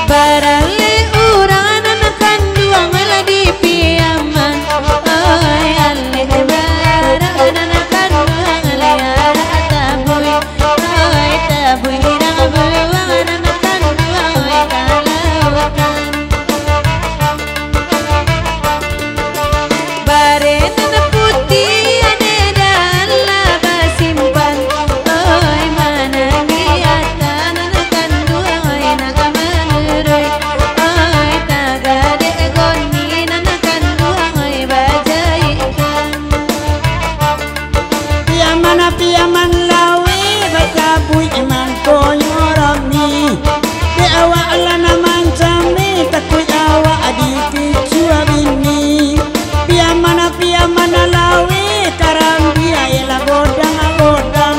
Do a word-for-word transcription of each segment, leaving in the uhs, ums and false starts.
Baralek urang nan kanduang lah di Piaman. Oi, alek barang nan kanduang liarak tabuih. Oi, tabuih dang buang nan kanduang, oi, ka lautan. Bareh nan putiah ade dalam basimpan. Oi, manangiah tanan kanduang, oi, nak manurui. Oi, tagadek goni nan kanduang, oi, bajaikkan. Piaman, Piaman laweh, batabuik mangkonyo rami. Dek awak lah nan mancameh, takuik awak dikicua bini. Piaman, Piaman laweh, karambia lah godang-godang.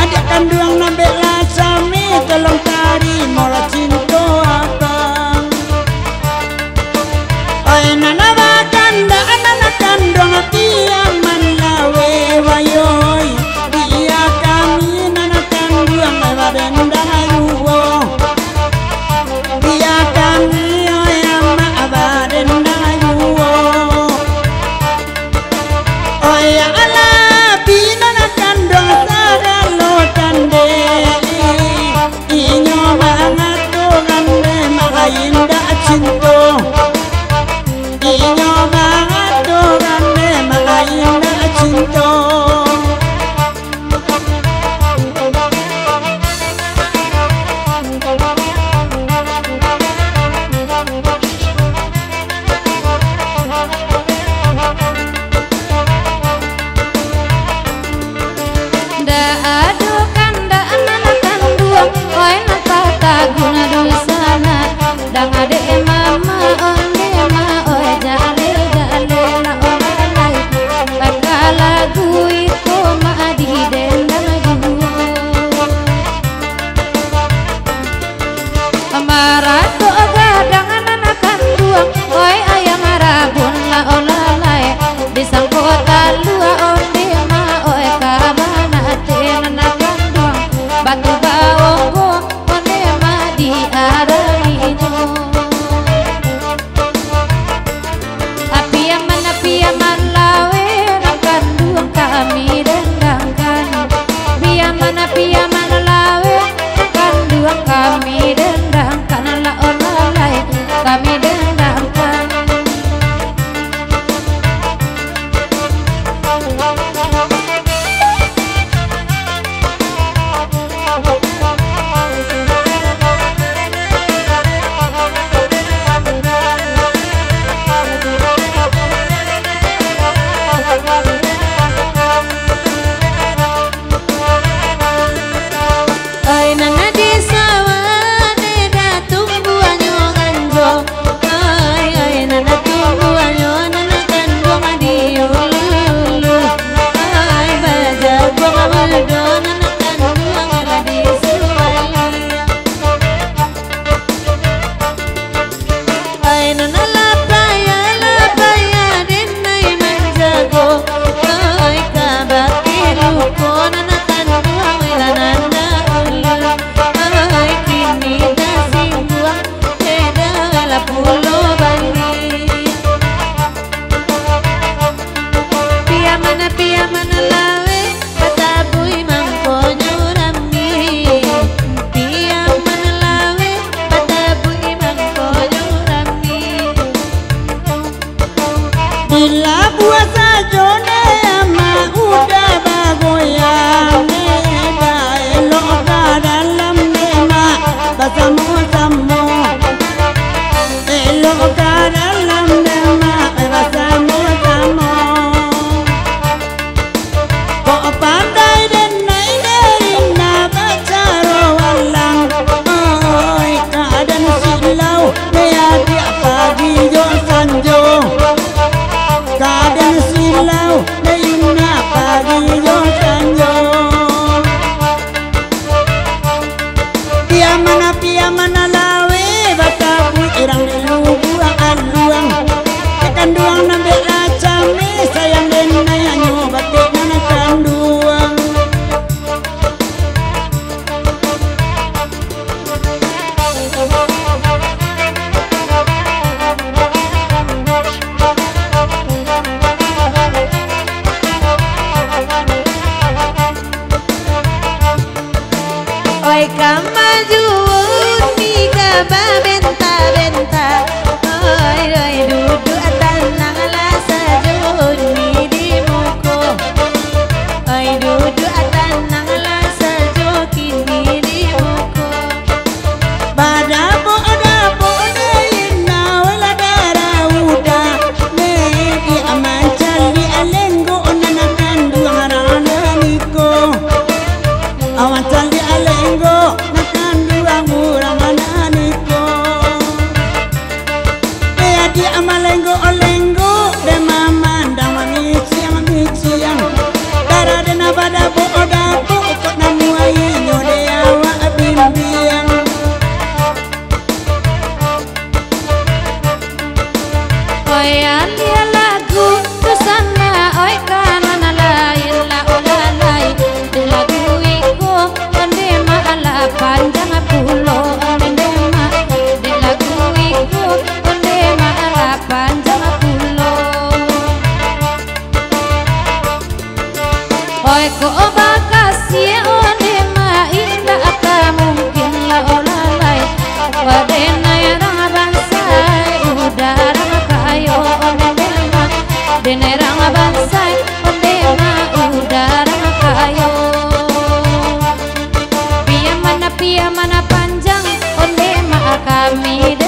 Adiak kanduang nan bek lah cameh, tolong tarimolah cinto abang. Oi, nan bakandak nan kanduang Piaman laweh, wayoi. Bia Ai kamajuan ni ka babenta-benta. Ai, ai, duduak tananglah sajo ni di muko. Ai, duduak tananglah sajo kini di muko. Badabok-dabok dai nawai lah darah udah. Media mancaliak lenggo nan kanduang rana niko. Awan caliak lenggo nan kanduang urang rana niko. Dek adiak malenggo-lenggo, dek mamandang mamiciang-miciang. Darah dek nan badabok-dabok, kok namuah inyo dek awak bimbiang. Oi, alia lagu tu sana, oi, kanan lain lah, oh, lalai. Dek lagu iko, onde ma alah panjang pulo, onde ma. Dek lagu iko, onde ma alah panjang pulo. Oi, kok bakasiak onde ma, indak ka mungkin lah, oh, lalai. Wah, denai rang bansai, udah rang kayo, onde ma. Denai rang bansai, onde ma, udah rang kayo. Pia mana, pia mana panjang, onde ma kami